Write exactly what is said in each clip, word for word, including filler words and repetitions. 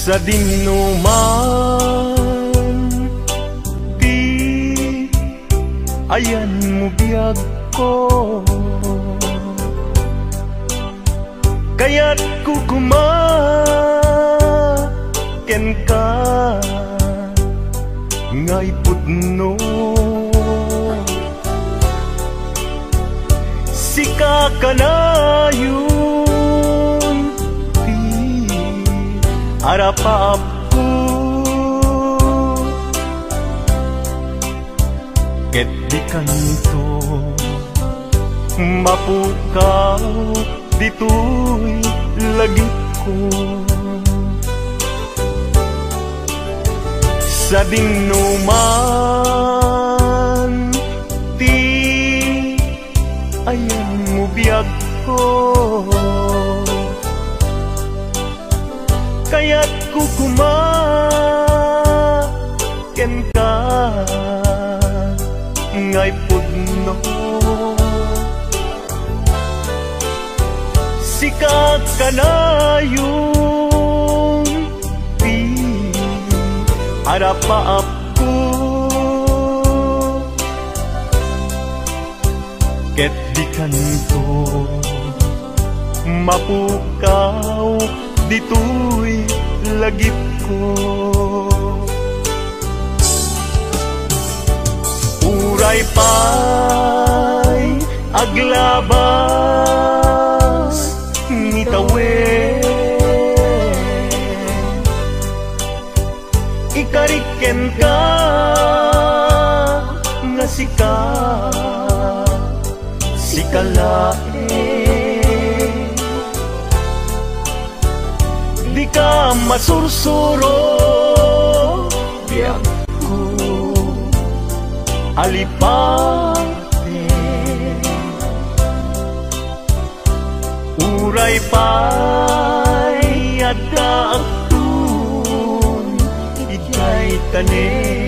Sadinoman ti ayanmo biagko, kayatko koma kenka ngay pudno. Sika kanayon ti arapaapko, ket dikanto mapukaw ditoy lagipko. Sadinoman ti ayanmo biagko, kayatko koma kenka ngay pudno. Sika kanayon ti arapaapko, ket dikanto mapukaw ditoy lagipko. Uray pay aglabas ni tawen, ikarik kenka nga sika, sika laeng. Dika masursuro, biagko, alipate. Uray pay adda agtun idiay tanem.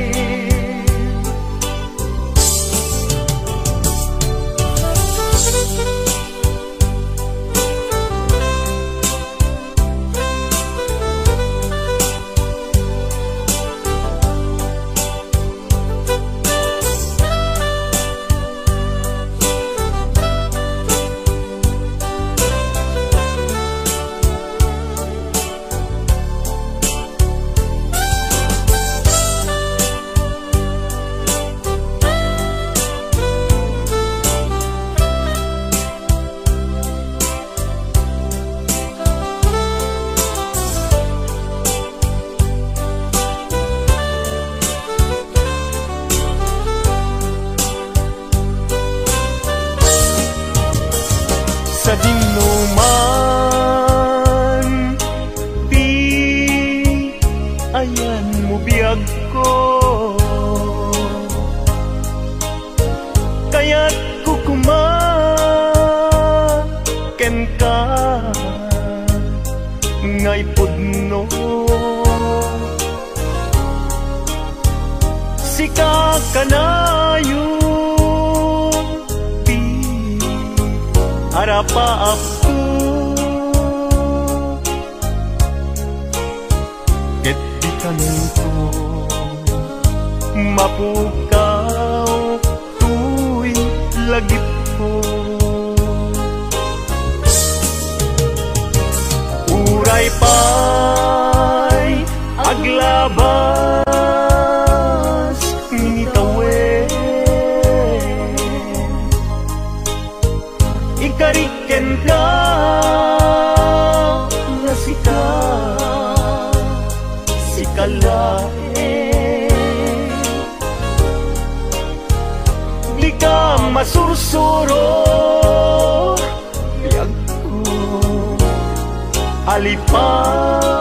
Sadinoman ti ayanmo biagko, kayatko koma kenka ngay pudno. Sika kanayon ti arapaapko, ket dikanto mapukaw toy lagipko. Uray pay aglabas ni tawen, ikarik kenka nga sika, sika laeng. Dika masursuro, biagko, alipate.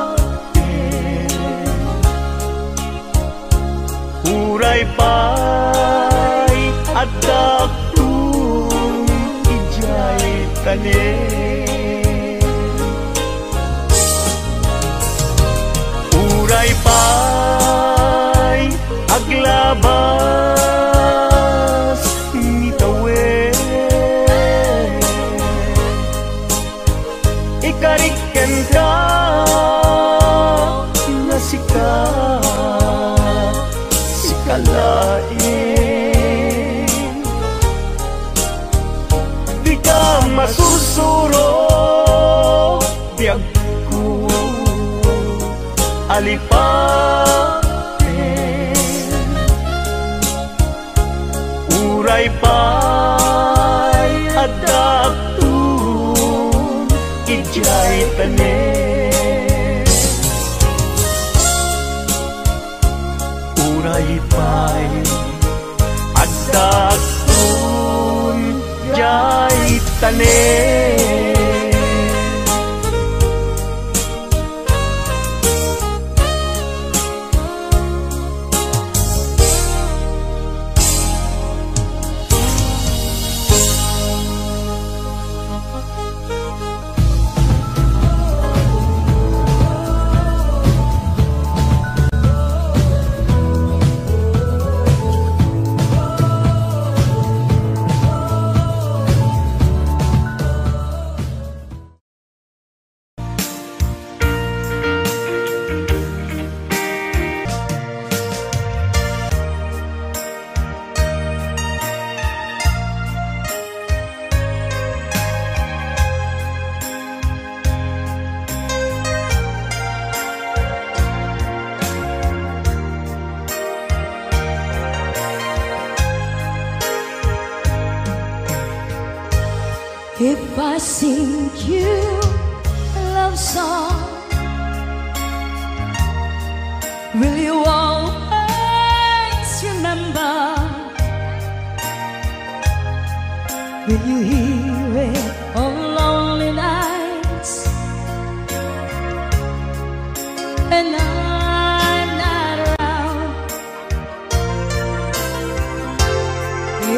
Uray pay adda agtun idiay tanem. Uray pay aglabas ni tawen, ikarik kenka Alipaten, uray pay adda agtun idiay tanem. Uray pay adda agtun idiay tanem. If I sing you a love song, will you always remember? Will you hear it on lonely nights? And I'm not around.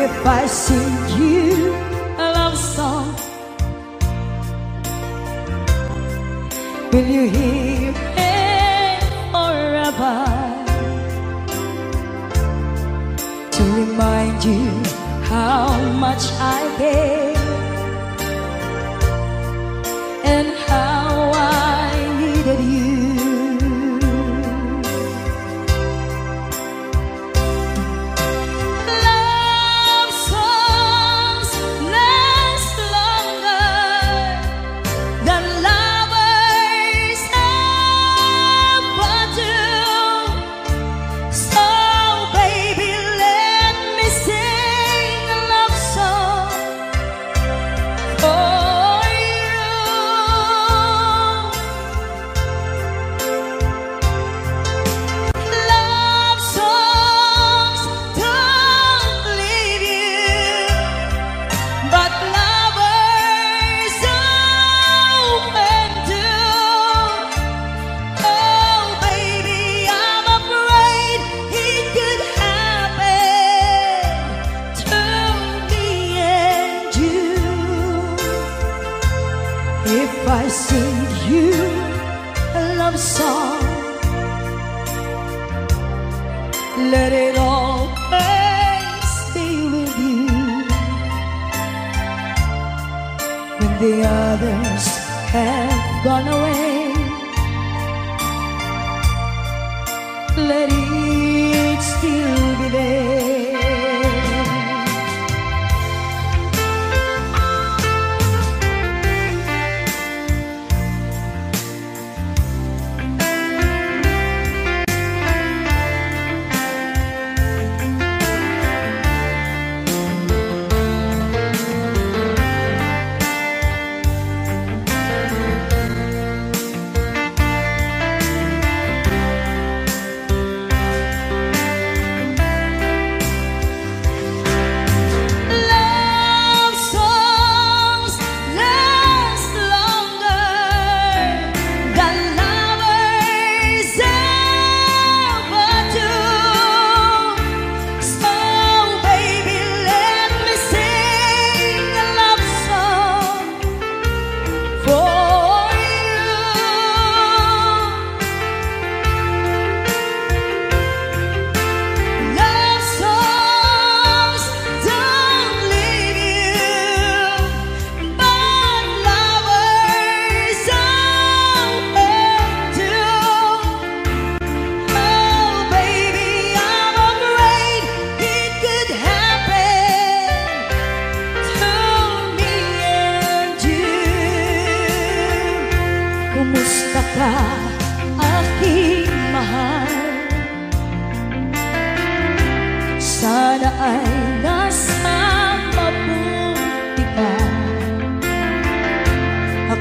If I sing you a love song, will you hear it forever? To remind you how much I care and how I needed you. Love songs last longer than lovers ever do. So, baby, let me sing a love song for you. Love songs don't leave you, but lovers often do. Oh, baby, I'm afraid it could happen to me and you. If I sing you a love song, let it always be with you. When the others have gone away, let it still be there. Love songs last longer than lovers ever do. So, baby, let me sing a love song for you. Love songs don't leave you, but lovers always do. Oh, baby, I'm afraid it could happen to me and you. Kumusta ka, aking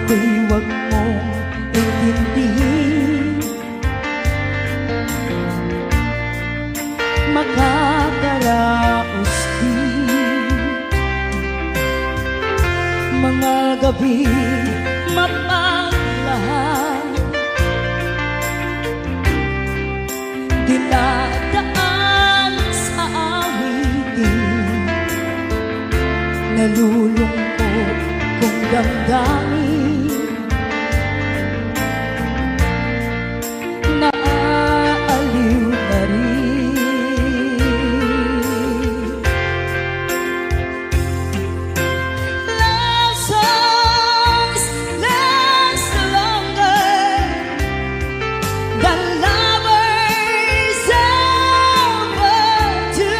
Di wag mong intindihin, makakaraos di. Mga gabi mapaglahan, dinadaan sa awitin, nalulungkot kong damdamin, naaaliw na rin. Love songs last longer than lovers ever do.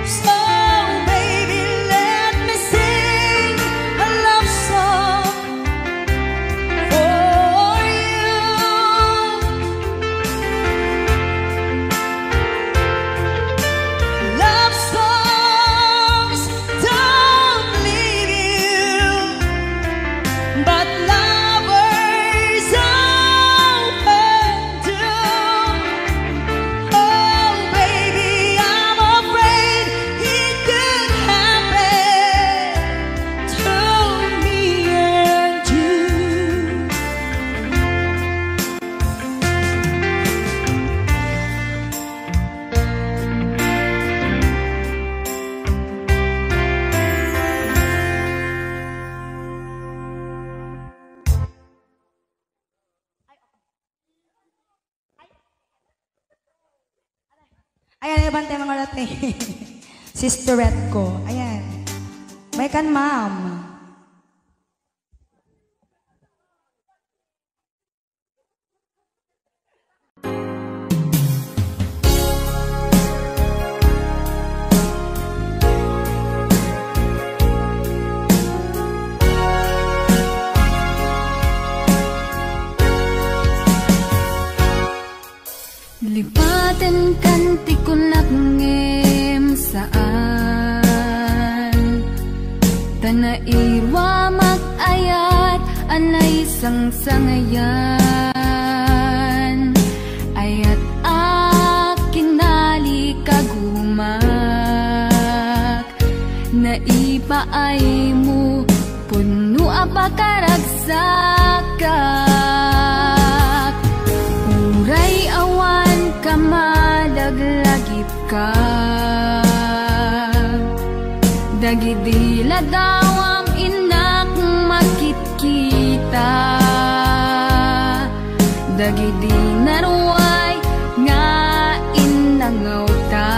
So, baby, let me sing a love song for you. Love songs don't leave you, but lovers often do. Oh, baby, I'm afraid it could happen to me and you. Ayan, ay, bantay mga rate. Sisterette ko. Ayan. May kan, ma'am. Lipatenkan ti kunak ngem saan, ta nairuamak ayat a naisangsangayan. Ayat a kinalikagumak, naipaaymo, pudno a pakaragsakak. Uray awan ka, malaglagipka. Dagidi ladawam innak makitkita. Dagidi naruay nga innangawta,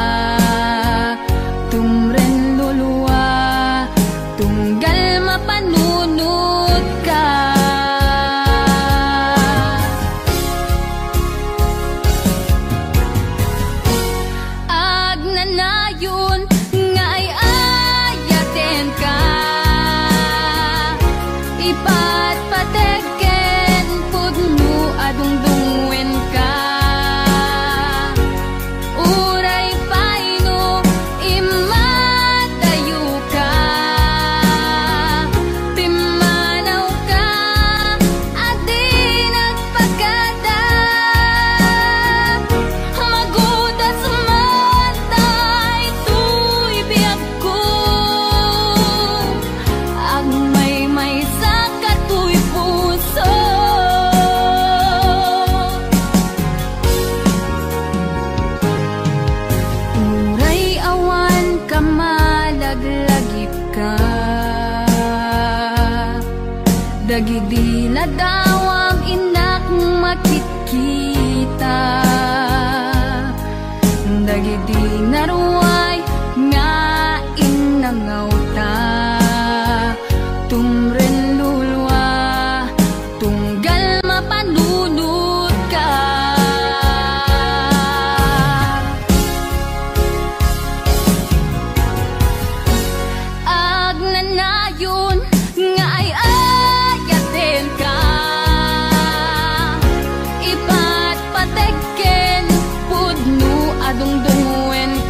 tumren lulua, tunggal mapanunotka. Agnanayon nga ay-ayatenka, ipatpateg ken pudno a dungdungngoenka. Uray pay no immadayoka, pimmanawka a di nagpakada. Magudas man daytoy biagko, agmaymaysa katoy puso. Uray awan ka, malaglagipka. Dagidi ladawam innak makitkita. Dagidi naruay nga innangawta, tumren lulua, tunggal mapanunotka. Agnanayon nga ay-ayatenka, ipatpateg ken pudno a dungdungngoenka.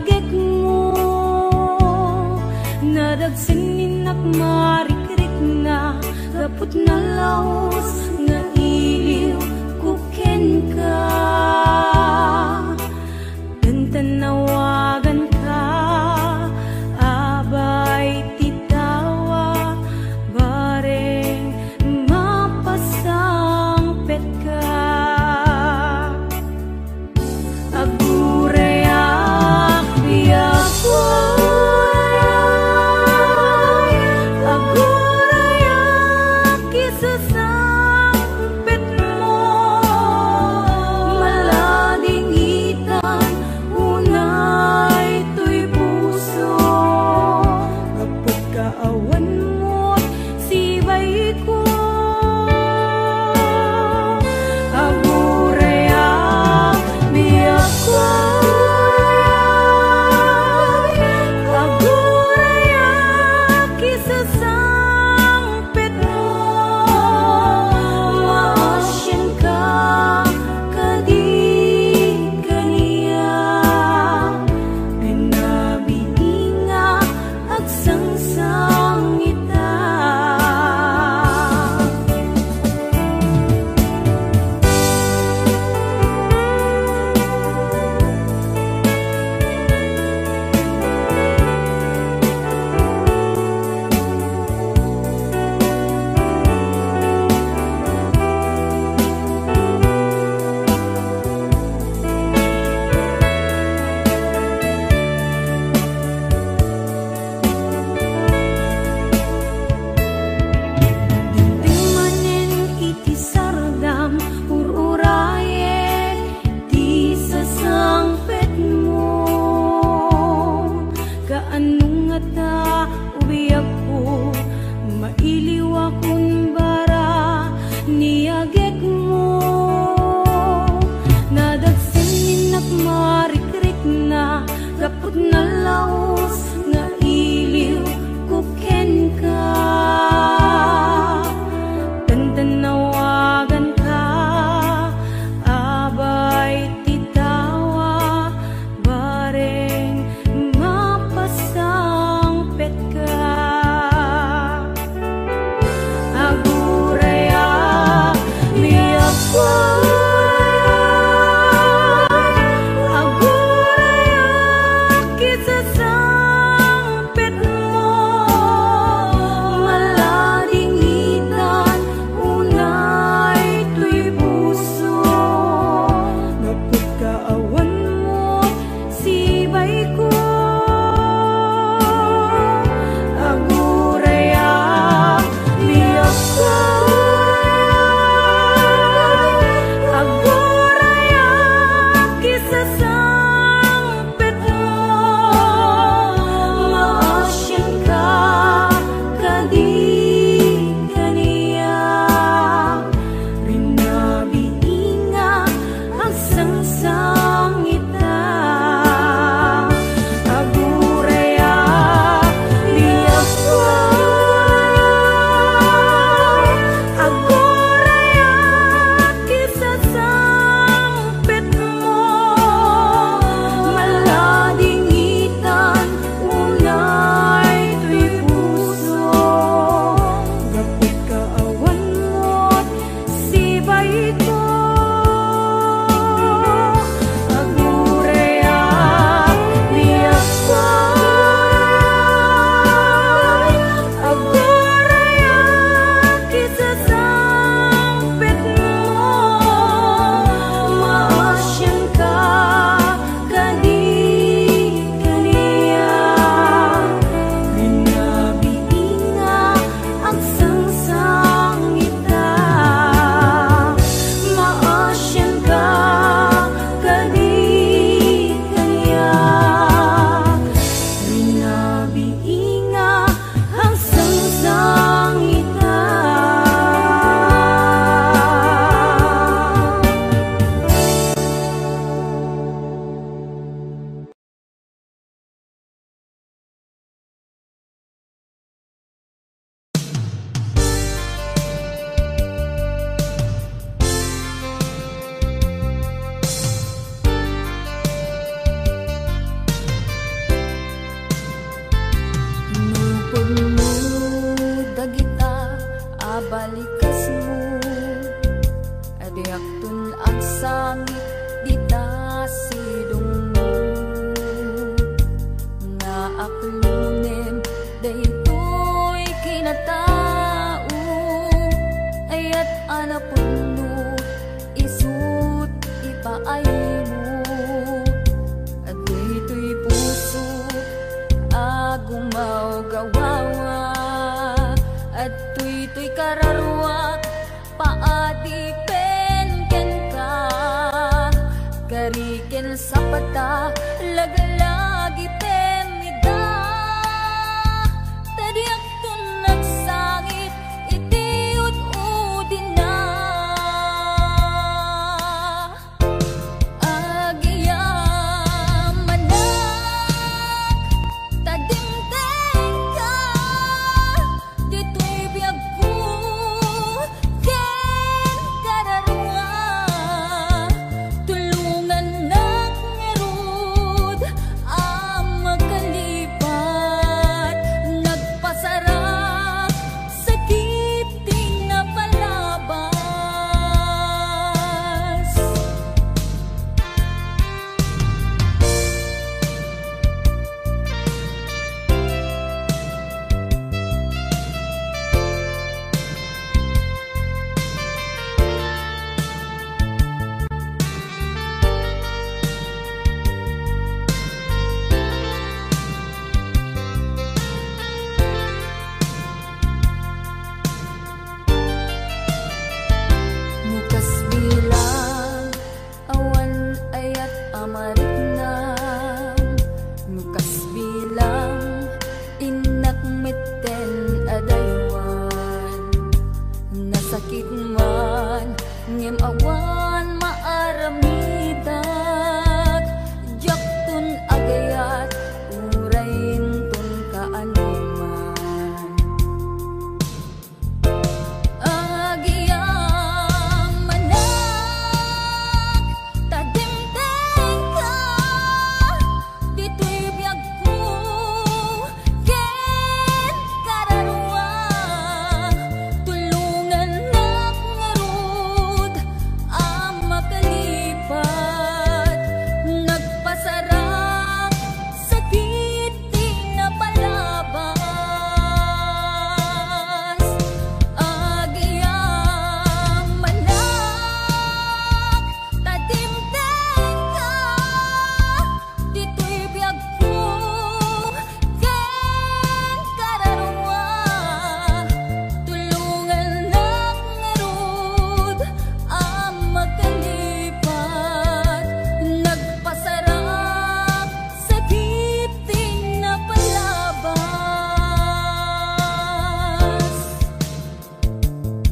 Kekmo, nadagsen ni nakmarikrikna, gapu ta nalaus nga iliw ko kenka. Ken ta nawaganka, abay ti tawa, bareng mapasangpetka. Agurayak, biag ko, agurayak, isu sangpetmo. Mala Lunem daytoy kinatao, ayat a napudno, isut' ipaaymo. Adtoy toy puso a gumawgawawa, adtoy toy kararuak paadipen kenka. Kari ken sapata, laglagipen ida, ta diakton nagsangit iti ud-udina. Agyamanak, ta dimtengka, ditoy biagko ken kararua. Tulongannak ngarud a makalipat, nagpasarak, sakit ti napalabas. No kasbilang awan ayat a mariknam, no kasbilang innak metten a daywan, nasakit man ngem awan maaramidak, diakton agayat uray inton kaanoman. Agyamanak, ta dimtengka, ditoy biagko ken kararua. Tulongannak ngarud a makalipat, nagpasarak, sakit ti napalabas. Agyamanak, ta dimtengka, ditoy biagko ken kararua. Tulongannak ngarud a makalipat, nagpasarak, sakit ti napalabas.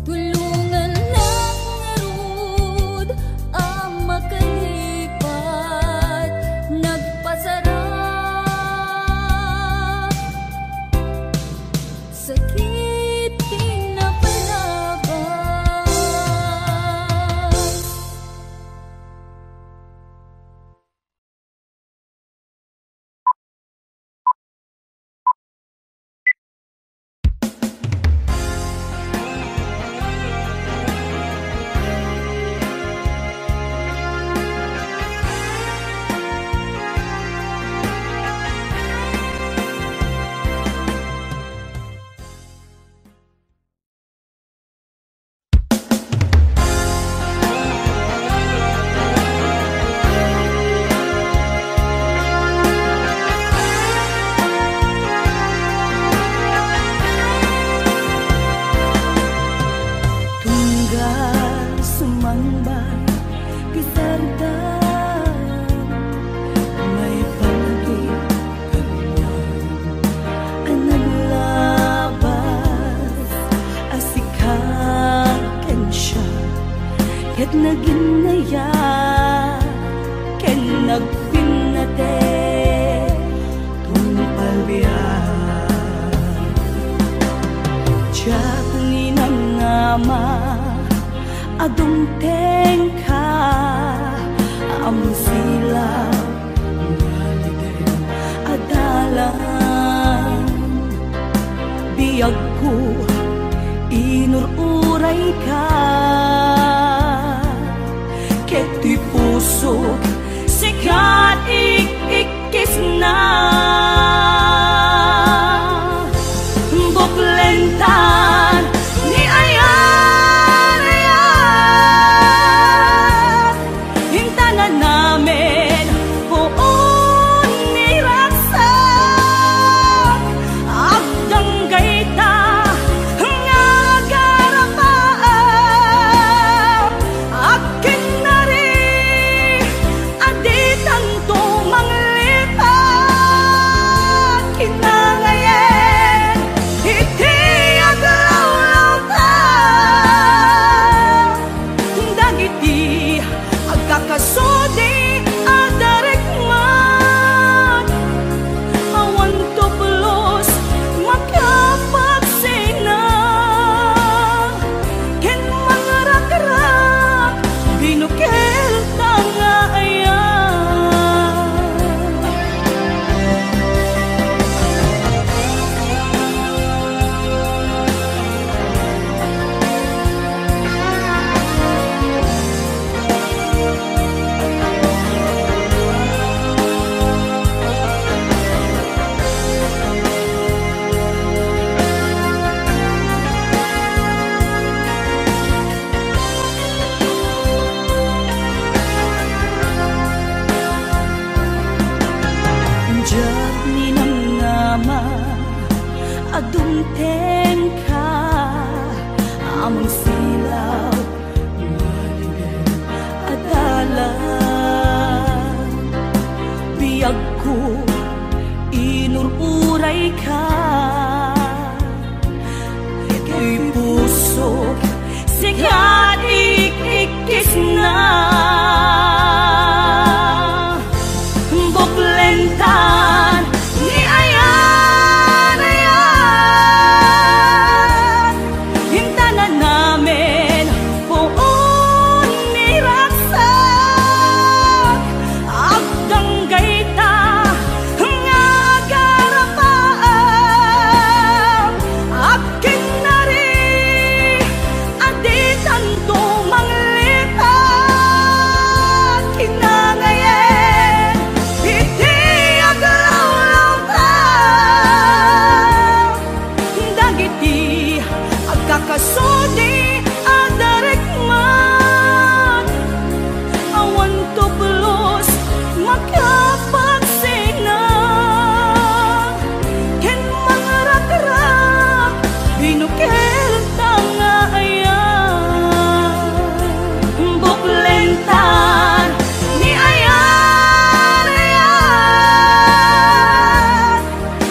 Tulongannak ngarud a makalipat, nagpasarak, sakit ti napalabas. Tunggal sumangbay ti sardam, maipanagin a naglabas a sika ken siak, ket naginnayat ken nagpinnate tungpal biag. Diak ninamnama a dumtengka a musilaw nga liden a dalan. Biagko, inur-urayka, ket ti pusok, sika ik-ikkisna. Aduntenka a mangsilaw, malinen a dalan. Biagko, inur-urayka. Iti pusok, sika ti ikkisna. Buklentan ni ayan, ayan. Intana namin puon ni ragsak. Agdanggayta nga agarapaam. Agkinnari a ditanto manglipat. Kinangayen iti aglawlawta dagiti agkakasudi a darikmat. Awan tublos makapagsina ken mangrakrak, binukilta nga ayan. Buklentan ni ayan, ayan.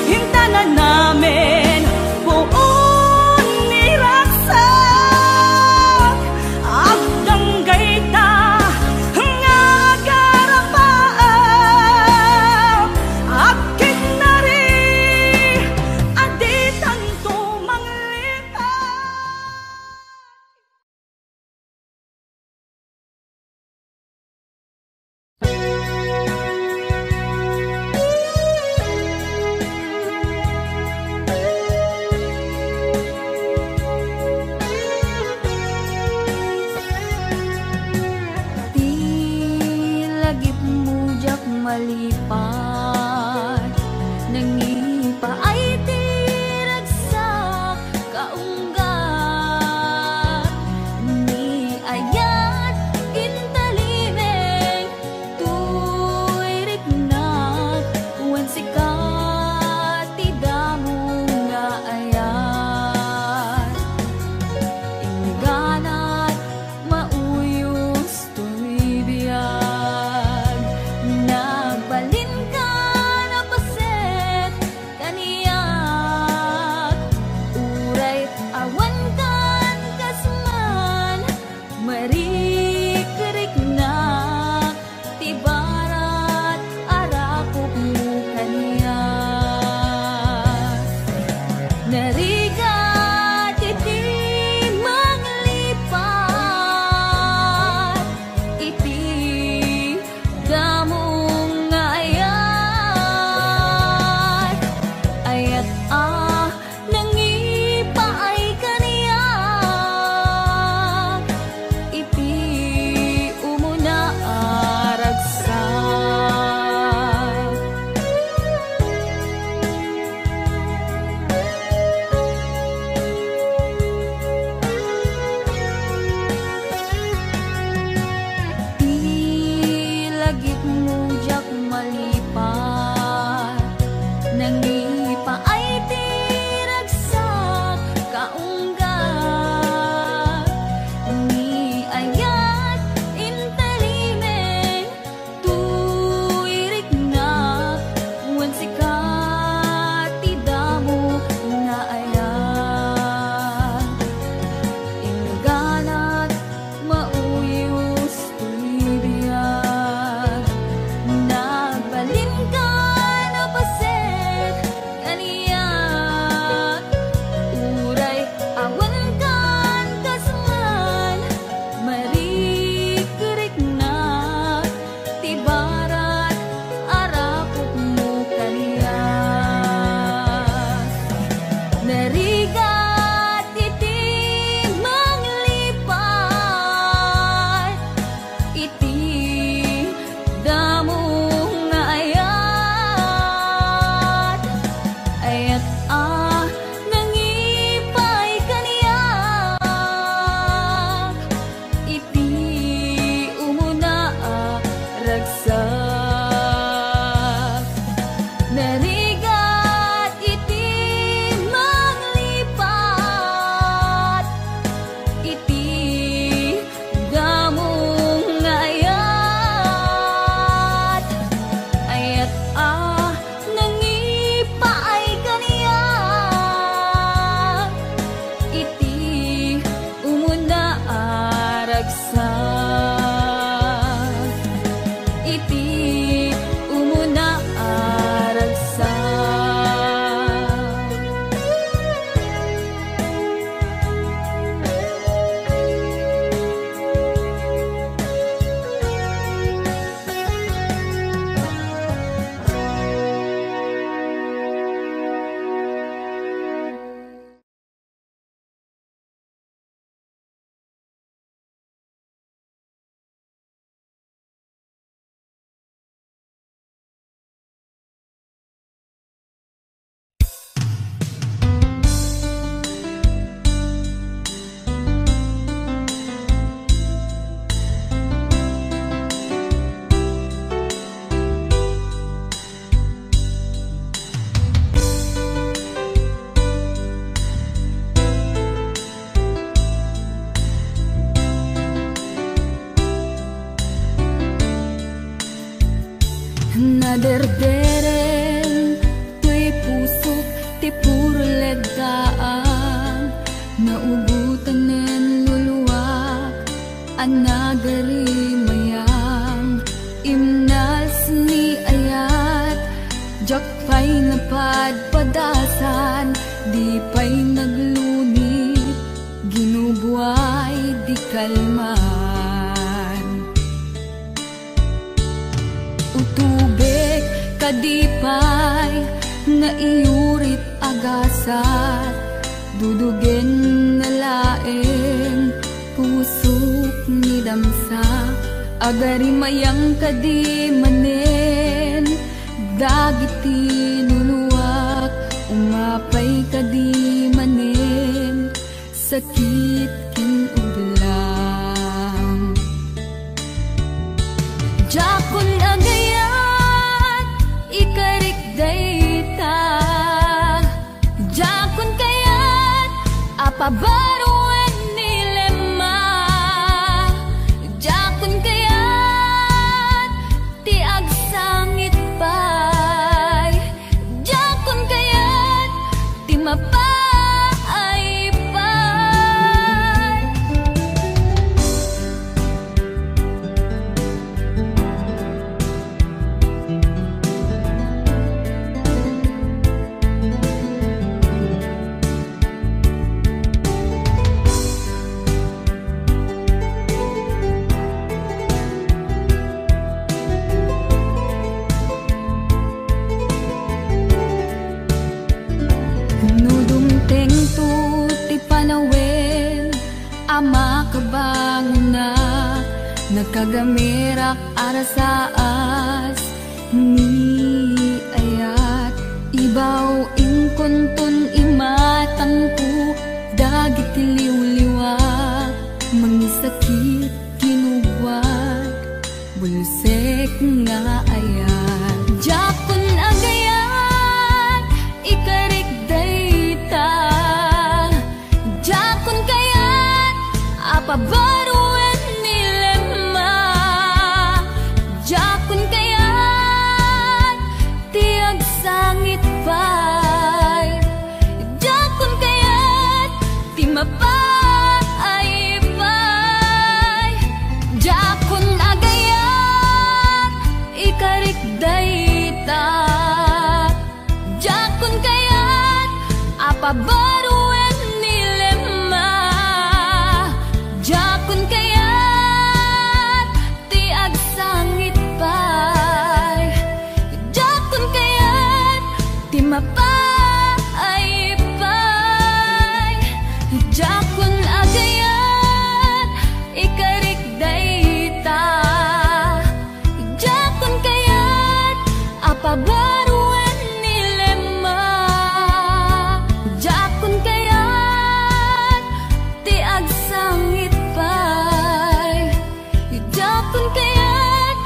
Intana namin puon ni ragsak. Agdanggayta nga agarapaam. Agkinnari a ditanto manglipat. Ti lagipmo diak malipat, nangipaay ti ragsak kaunggat. Ni ayat intalimeng, toy riknak, wen sika ti damo nga ayat. Ingganat mauyos toy biag, nagbalinkan a paset kaniak. Uray awankan kas man, marikriknak ti barat a rakupmo kaniak. Narigat iti manglipat iti damo nga ayat. Ayat a nangipaay kaniak iti umuna a ragsak. Ti lagipmo diak malipat, nangipaay ti ragsak kaunggat. Ni ayat intalimeng, toy riknak, wen sika ti damo nga ayat. Ingganat mauyos toy biag, nagbalinkan a paset Nagarimayang imnals ni ayat, diak pay napadpadasan, di pay naglunit, ginubuay di kalman. Utubek kadi pay nga iyurit a gasat, dudugen na laeng pusok ni damsa. Agarimayang kadi manen dagiti luluak, umapay kadi manen sakit ken ublang. Diakon agayat ikarik dayta. Diakon kayat a pabaruen ni Lemma. Diakon kayat ti agsangit pay. Diakon kayat ti mapaay pay. No dumtengto ti panawen a makabangonak, nakagamerak a rasaas ni ayat. Ibaw inkonton imatangko dagiti liwliwa, mangisakit, kinugwat, bulsek nga ayat. Diakon agayat ikarik dayta. Diakon kayat a pabaruen ni Lemma. Diakon kayat ti agsangit pay. Diakon kayat ti mapaay pay. Diakon agayat ikarik dayta. Diakon kayat a pabaruen ni Lemma. Diakon kayat ti agsangit pay. Diakon kayat ti mapaay pay. Diakon agayat ikarik dayta. Diakon kayat a pabaruen ni Lemma. Diakon kayat ti agsangit pay. Diakon kayat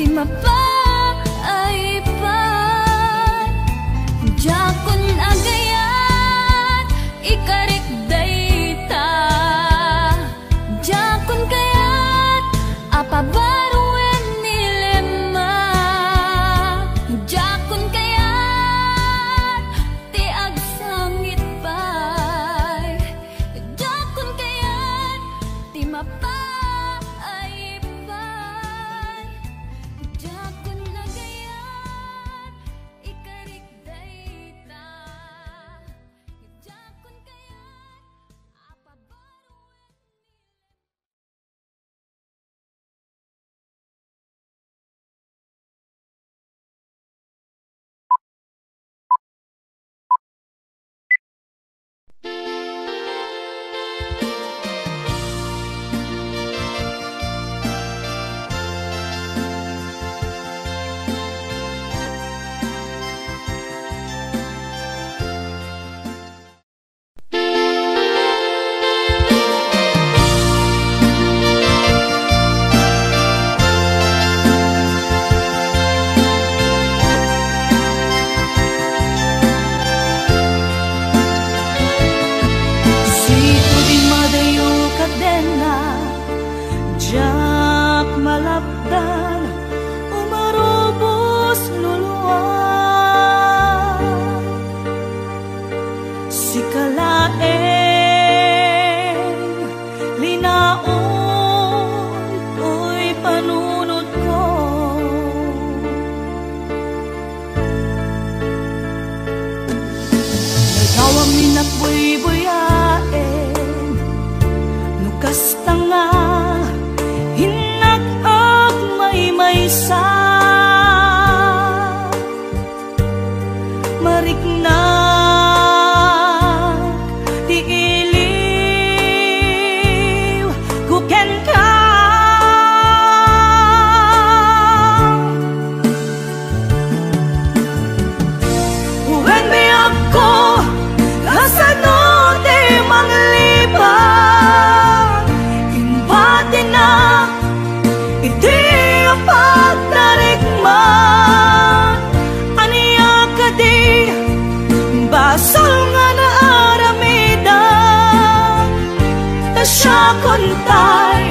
ti mapaay pay. Diakon agayat ikarik dayta. Diakon kayat a pabaruen ni Lemma. Diakon kayat ti agsangit pay. Diakon kayat ti mapaay pay. Diakon agayat ikarik dayta. Diakon kayat a pabaruen. Sika ti madayo kadena, diak malapdan, umarubos luluak. Sika laeng, linaok Awamin a buybuyaen, no kasta nga innak agmaymaysa. Mariknak ti iliw ko kenka. Wen biagko, kasano ti manglipat? Imbatinak iti pagtarikman. Ania kadi basol nga naaramidan? Ta siakon tay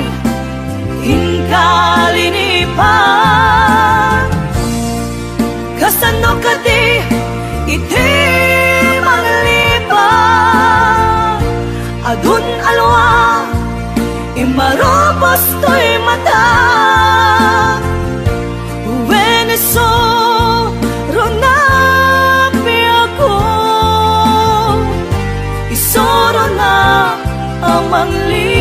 inkalinipan. Kasano kadi iti manglipat? Adun alwa, imarubos toy mata. Wen isu, runa piago, isurona a manglipat.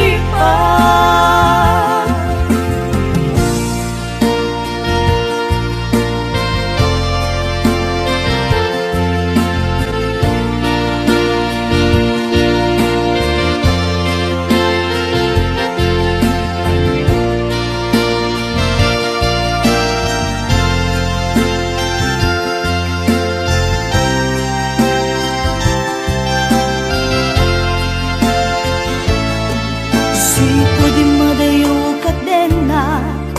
Sipud madayo ket dennak,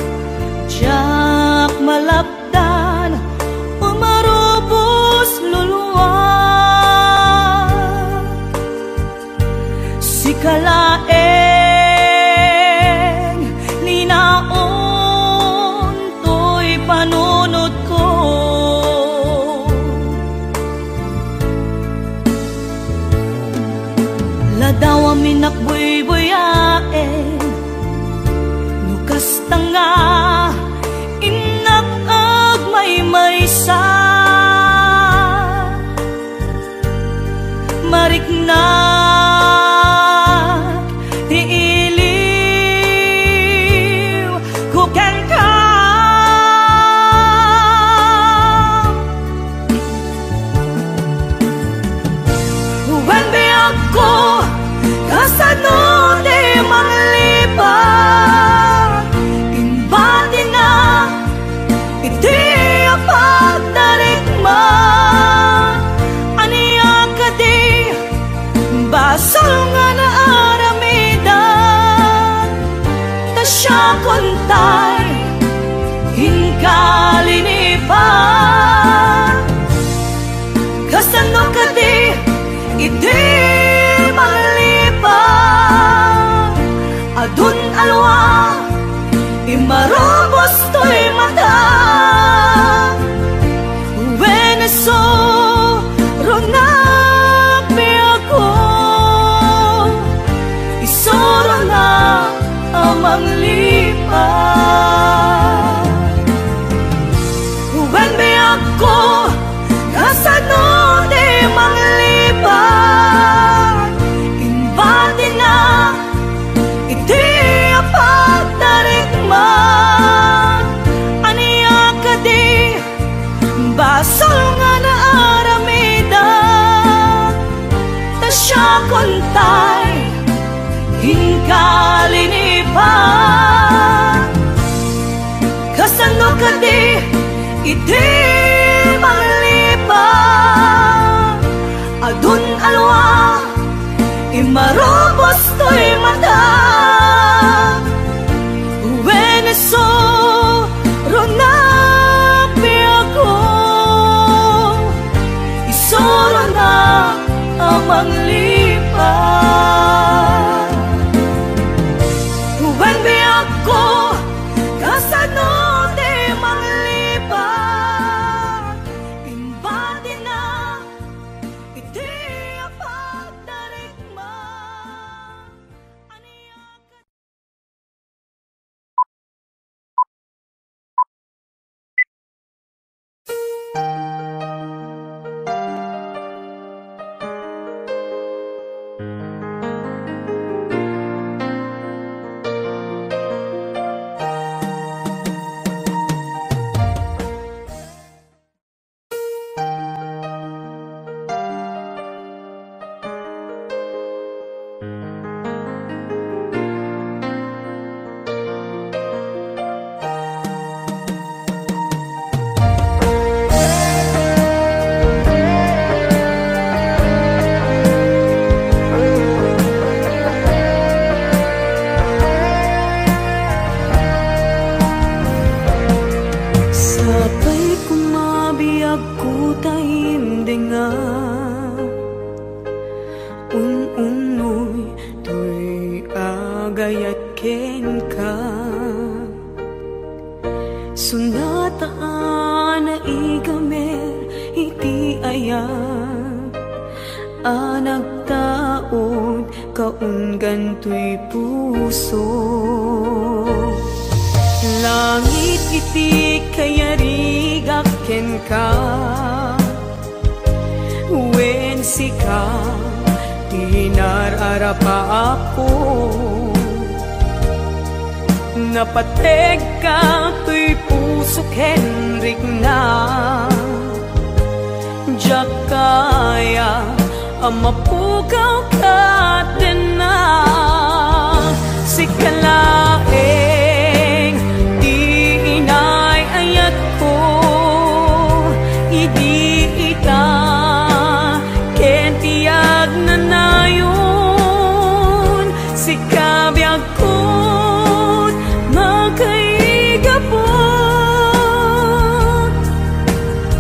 diak malapdan, umarubos luluak. Sika laeng ni naon toy panunotko. Ladaw a minakbuybuyaen, no kasta nga innak agmaymaysa. Mariknak ti iliw ko kenka. Wen biagko, kasano ti manglipat? Imbatinak iti pagtarikman. Ania kadi basol nga naaramidan? Ta siakon tay inkalinipan. Kasano kadi iti manglipat? Adun alwa, imarubos toy mata. Wen isu, runa piago, isurona a manglipat. Wen biagko, kasano ti manglipat? Imbatinak iti pagtarikman. Ania kadi basol nga naaramidan? Ta siakon tay inkalinipan. Kasano kadi iti manglipat? Adun alwa, imarubos toy mata. Wen isu, runa piago, isurona a manglipat. Wen biagko, kasano ti manglipat? Imbatinak iti pagtarikman. a nagtaud kaunggan toy puso. Langit iti kayarigak kenka, wen sika ti nar-arap a Apo. Napategka toy puso ken rikna. Diak kaya a mapukaw kadena. Sika laeng ti inay-ayatko idi ita ken ti agnanayon. Sika biagkon makaigapu.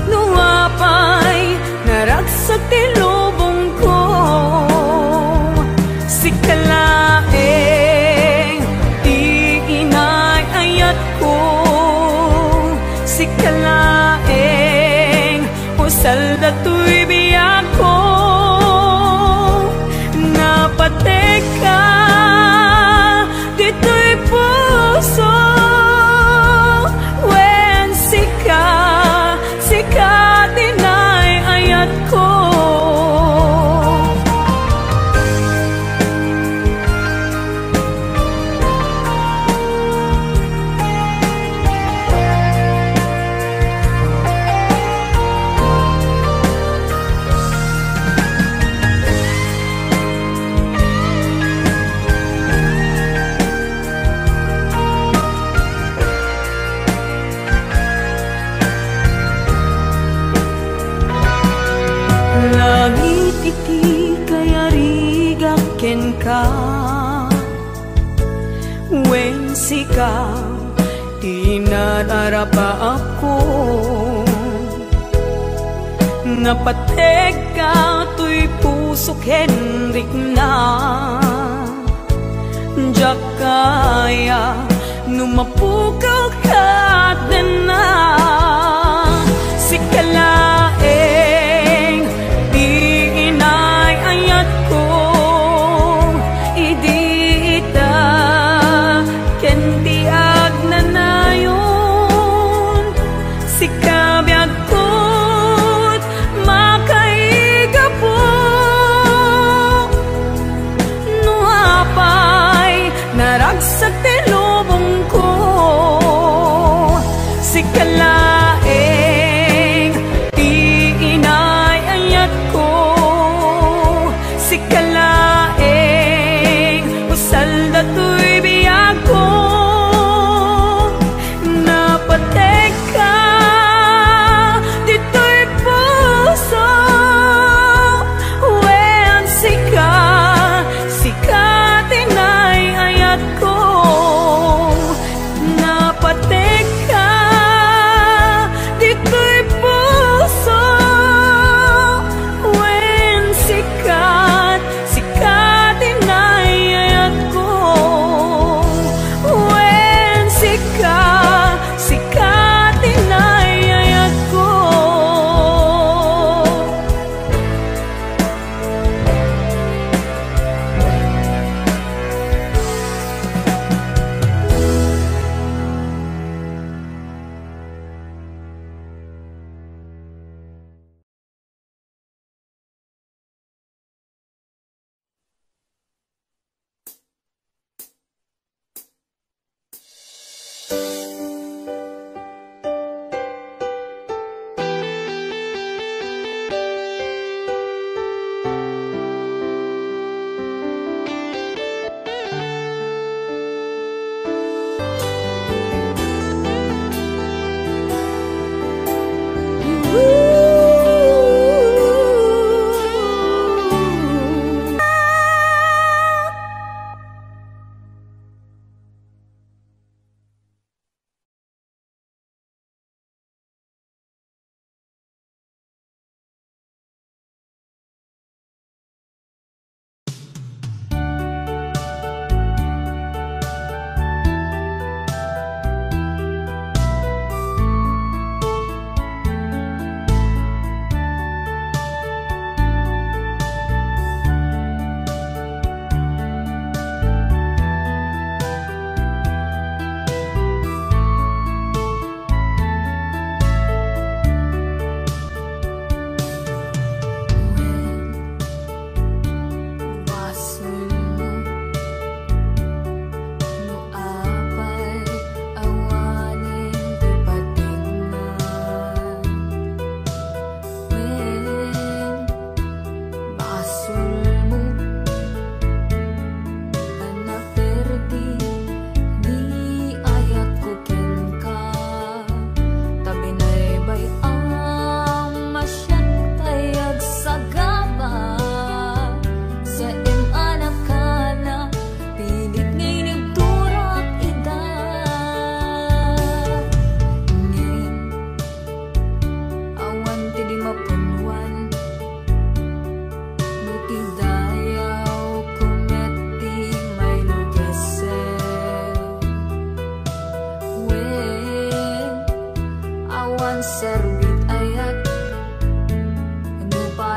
No apay naragsak ti lubongko, sika laeng ti inay-ayatko. Sika laeng usal datoy biagko. Napategka ditoy puso, wen sika, sika ti inay-ayatko. Langit iti kayarigak kenka, wen sika ti nar-arap a Apo. Napategka toy puso ken rikna. Diak kaya no mapukaw kadena. Sika laeng ti inay-ayatko idi ita ken ti agnanayon. Sika biagkon makaigapu. No apay naragsak ti lubongko, sika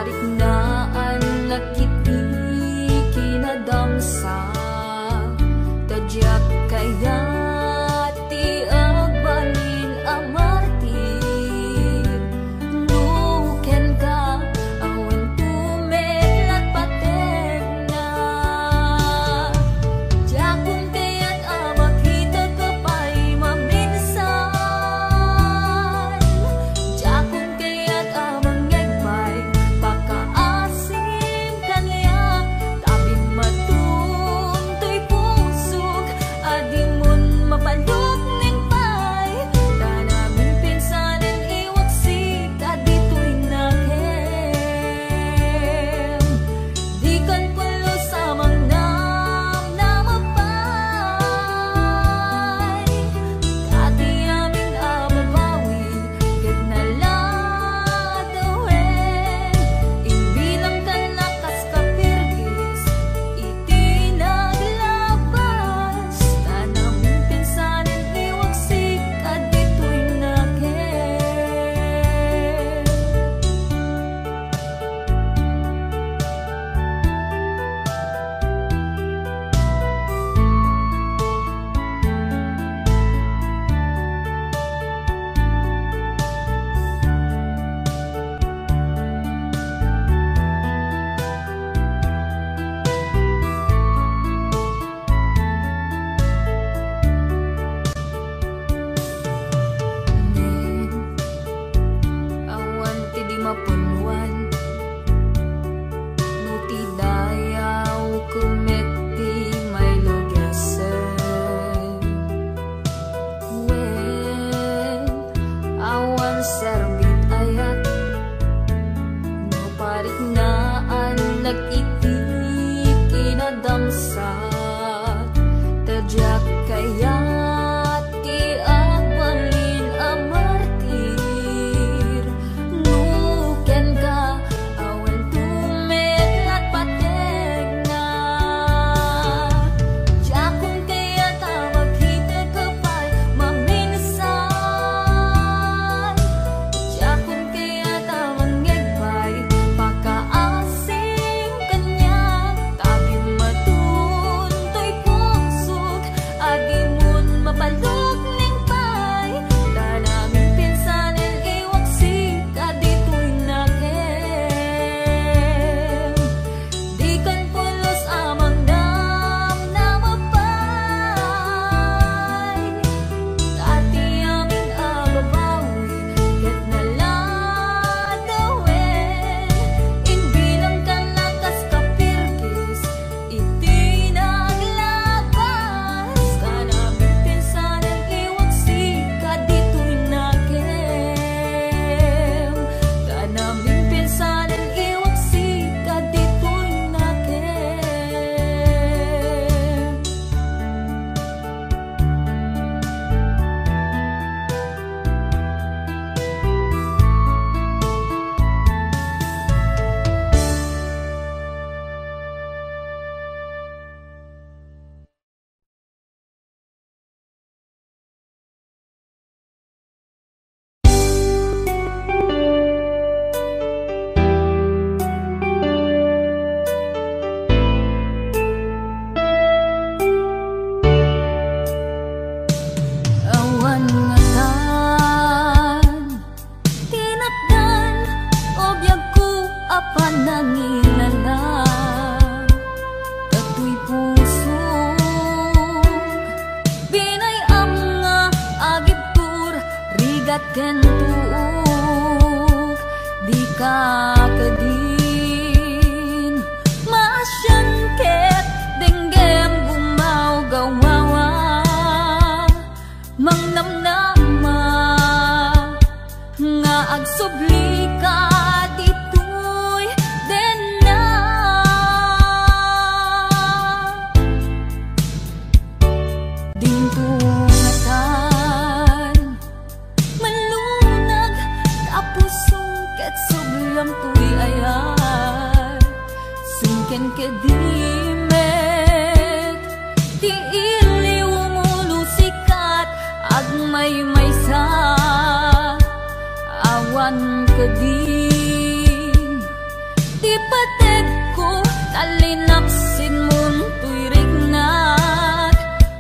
Naan lakit ti kinadamsa, ta diak kayat ti agbalin a martir. No kenka, awan met la pategna. Diakon kayat a makitaka pay maminsan. Diakon kayat a mangngeg pay pakaasim kaniak, ta bimmaton toy pusok a dimon mapalukneng pay, ta naminpinsanen iwaksik a ditoy nakem. Dikan pulos a mangnamnama pay, ta ti amin a babawi ket naladawen, imbilangkan a kas kapirgis iti naglabas, ta naminpinsanen iwaksik a ditoy nakem. Ngem awan ti di mapunnuan, no ti dayaw ket met ti mailugesen. Wen, awan serbit ayat, no pariknaan dagiti kinadamsa, ta diak kayat ti agbalin a martir. No kenka, awan met la pategna. Diakon kayat a makitaka pay maminsan. Diakon kayat a mangngeg pay pakaasim kaniak, ta bimmaton toy pusok a dimon mapalukneng pay, ta naminpinsanen iwaksik a ditoy nakem. Dikan pulos a mangnamnama pay, ta ti amin a babawi ket naladawen, imbilangkan a kas kapirgis iti naglabas, ta naminpinsanen iwaksik a ditoy nakem. Ta naminpinsanen iwaksik a ditoy nakem. Awan ngatan tinakdan a biagko a panangilala. Datoy pusok, binay-am nga agibtur, rigat ken tuok, dika kadin maasian ket denggem gumawgawa. Mangnamnama nga agsublika ditoy denna. Dinto ngatan malunag ta pusong ket sublom toy ayat. Sungken kedi met ti iliw nga ulu sikat agmaymaysa. Awan kadin Ipategko, tallinak sinmon toy riknak,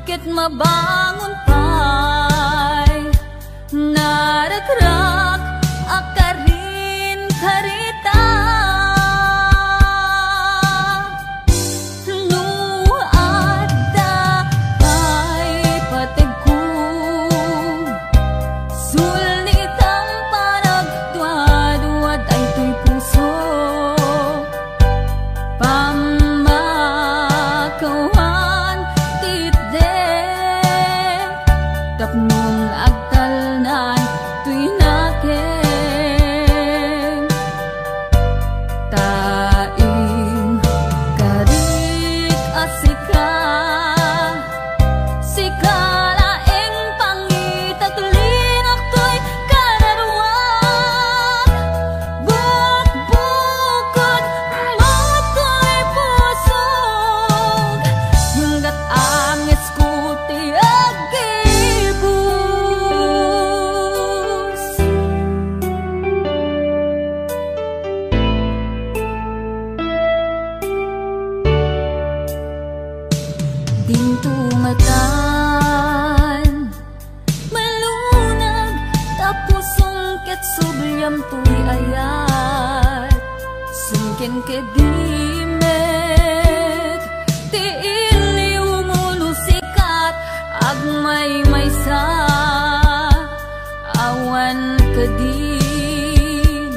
ket mabangon pay. Narakrak a karin karita. No adda pay pategko, sulnitam panagduadua daytoy puso. Pammakawan ti itdek, tapnon agtalnan toy nakem. Ta inkarik a sika, sika laeng pangitaklinak toy kararuak. Bukbukod mo toy pusok, inggat angesko ti aggibus. Dinto matan malunag ta pusom ket subliam toy ayat. Sumken kedi met ti iliw, umunu sikat agmaymaysa. Awan kadin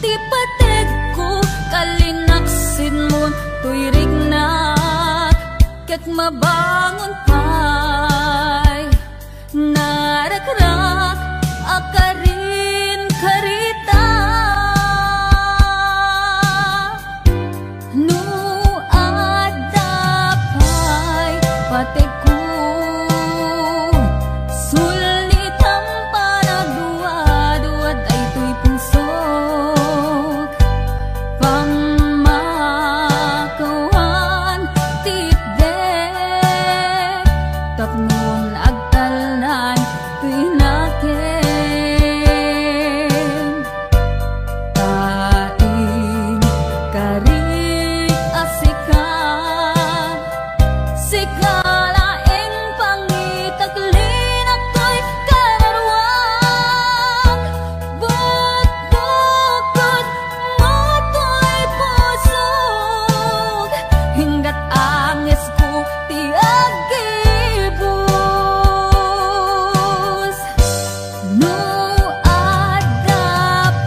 ti pategko, kallinak sinmon toy riknak, ket mabangon pay. Narakrak a karin karita. No adda pay pategko, sulnitam panagduadua daytoy pusok. Pammakawan ti itdek, tapnon agtalnan toy nakem. Ta inkarik a sika, sika laeng pangitaklinak toy kararuak. Bukbukod mo toy pusok, inggat angesko ti aggibus. No adda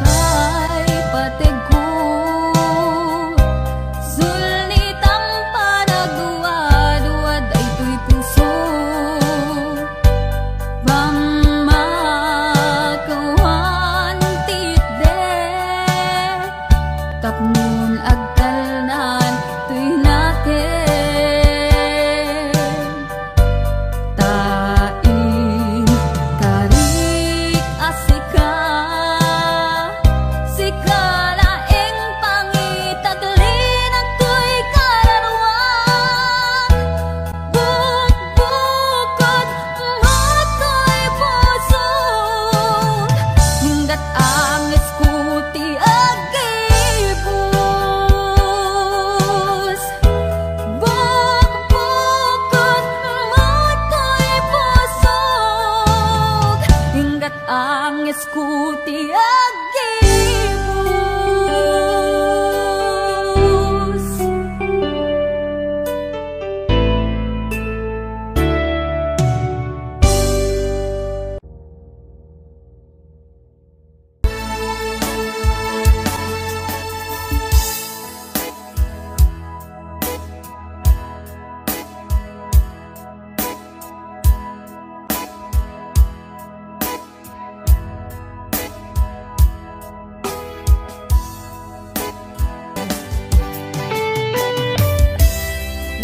pay pategko, sulnitam panagduadua daytoy puso. Pammakawan ti itdek, tapnon agtalnan toy nakem. Ta inkarik a sika, sika laeng pangitaklinak toy kararuak. Bukbukod mo toy pusok, inggat angesko ti aggibus. Bukbukod mo toy pusok, inggat angesko ti aggibus.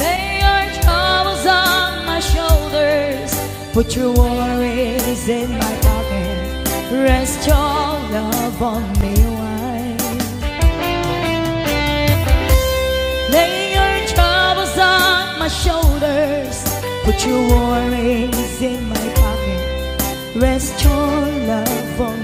Lay your troubles on my shoulders, put your worries in my pocket, rest your love on me, why? Lay your troubles on my shoulders, put your worries in my pocket, rest your love on